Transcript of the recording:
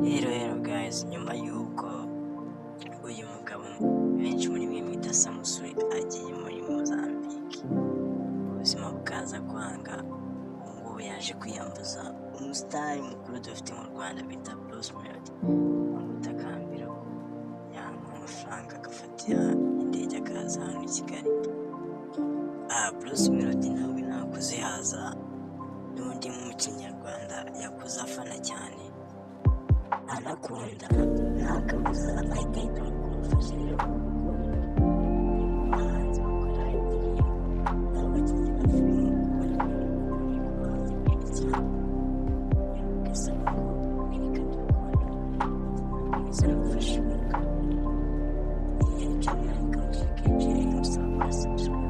Rero guys, nyuma y'uko uyu mugabo benshi muri mwe mwita Samusure agiye muri Mozambique, ubuzima bukaza kwanga, ubu ngubu yaje kwiyambaza umusitari mukuru dufite mu Rwanda bita Bruce Melody, amutakambira ko yamuha amafaranga agafatira indege akaza hano i Kigali. Bruce Melody nawe ntakuzuyaza, n'undi mukinyarwanda yakuze afana cyane anakunda, nta kabuza ahita ahitamo kumufasha. Rero abahanzi bakora indirimbo n'abakinnyi ba filime kubona abahanzi cyane bigasaba ko berekana urukundo bakomeza no gufasha umwuga. Iyi ni channel yanyu kenshi musaba gukora subscribe.